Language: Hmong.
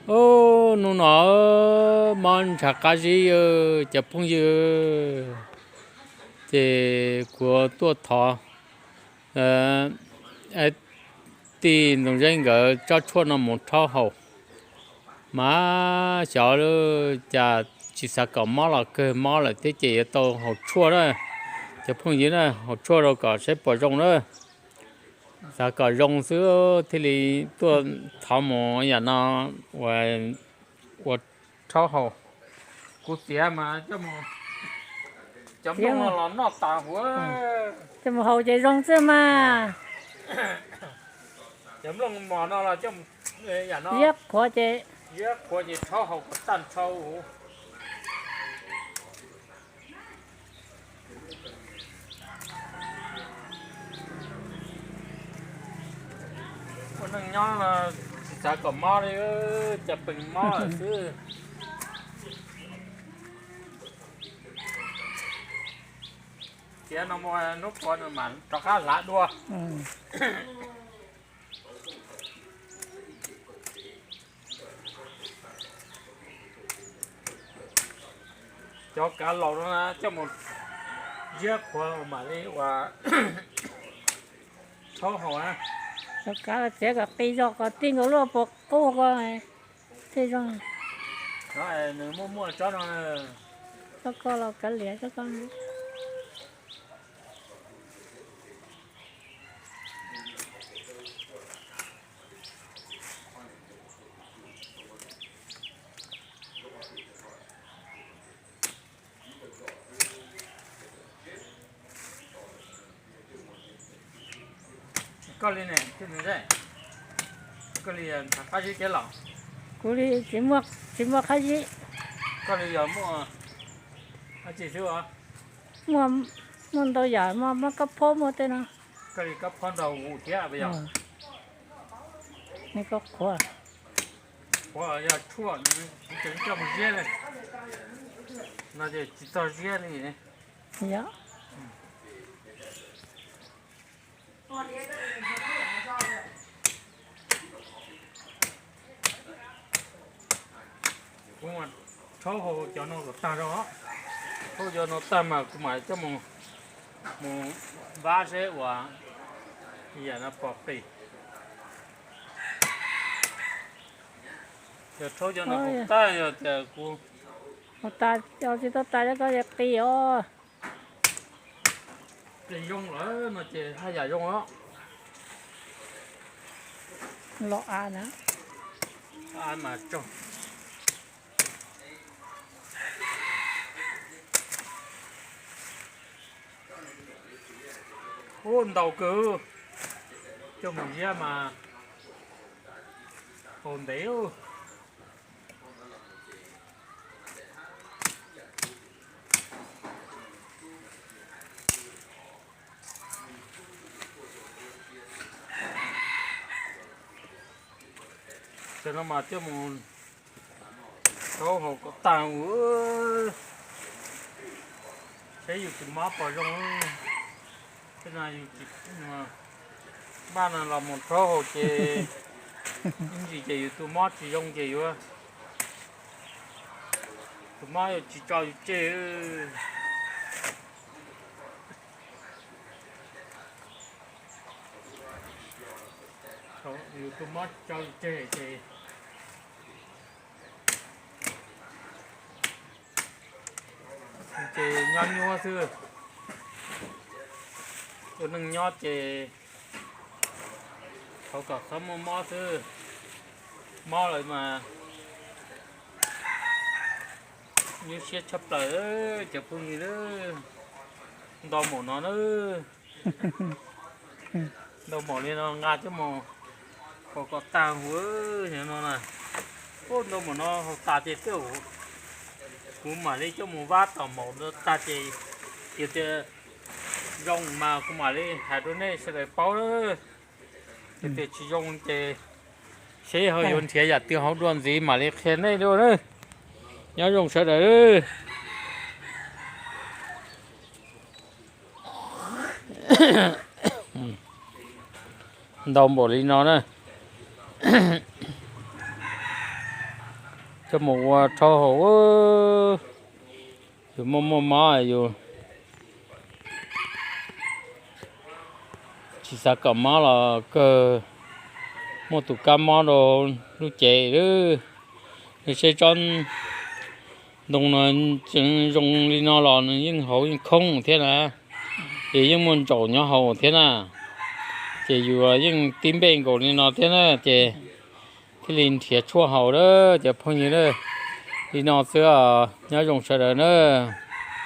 Ub, hnub no mob ntshav qab zib cov phooj ywg, ces kuv tuaj thov tij Ntxoov Zeb nkawd tsob tshuaj no mus rhaub haus, mas xyov cas tsis xav kom mob los kawg mob lawm thiab ces yuav tau haus tshuaj na, cov phooj ywg na, haus tshuaj rau kom saib puas zoo na. Xav kom zoo xwb thiaj li tuaj thov mus yam no ua rhaub haus. Kuv txiav mas cov nplooj no los noj tas huv. Coj mus haus ces zoo xwb mas. Cov nplooj mos no los coj mus yam no, ziab qhuav ces, ziab qhuav ces rhaub haus kom tag nrho huv. Ua neej nyob no tsis xav kom mob li, cas pees mob lawm xwb. Txiav no mus hnub puav nws mam rov qab hlav dua. Cov kav laus no coj mus ziab qhuav mam li ua rhaub haus na. Cov kav txiav kom qis zog kom tij nkaus luaj puas qub ko thiaj zoo. Nws muaj muaj tsob no. Tsob ko los kav liam tsob ko. Koj li ne, koj li ntshav qab zib tiag los? Kuv li tsis muaj qab zib. Koj li yog muaj dab tsi xwb os? Muaj, muaj ntau yam, muaj kab phob muaj tej no. Koj li kab phob ntau mus thiab puas yog? Nws koj qhuav. Qhuav yog tshuaj, tsis coj mus ziab li. No ces tsis txog ziab li. Yog. Kuv rhaub haus cov no kom tag rau, rhaub cov no tag mas kuv mam coj mus, mus vab seb ua yam no pom qis. Yog rhaub cov no tag yog tias kuv, tsis tau tas cov ko qis os. Ces zoo lawm no ces haj yam zoo os. Los av na. Av mas tsaug. Ub, ntau kawg. Coj mus ziab mas haus ntev. Tam no mas coj mus rhaub haus kom tag ua, seb yus tus mob puas zoo. Tej no yus tsis, npaj no los mus rhaub haus ces ib ntsis ces yus tus mob tsis zoo ces yuav, tus mob yuav tsis tso yus tseg. Yus tus mob tsis tso yus tseg ces, ces nyob nyuaj xwb. Ua neej nyob ces thov kom txhob muaj mob xwb. Mob lawm mas nyuaj siab tshaj plaws cov phooj ywg. Ntau npaum no na. Ntau npaum li no nqa coj mus haus kom tag huv no na. Ub, ntau npaum no haus tas ces twb, kuv mam li coj mus vab tom maum no tag ces, yog tias zoo mas kuv mam li hais rau nej sawv daws paub. Yog tias tsis zoo ces seb ho yuav nrhiav yam twg hauv dua ntxiv mam li qhia nej dua na. Nyob zoo sawv daws. Ntau npaum li no na. Koj mus ua rhaub haus, yus muaj muaj mob yus tsis xav kom mob los kawg, muaj tus kab mob rau lub cev lawm. Nws seb tsob ntoo no tseem zoo li no los nws yeej hauv yeej khoob thiab na, ces yeej muaj ntsaum nyob hauv thiab na. Ces yus yeej tib npej nkaus li no thiab na, ces thiaj li nrhiav tshuaj haus lawm cov phooj ywg na. Li no xwb os, nyob zoo sawv daws na.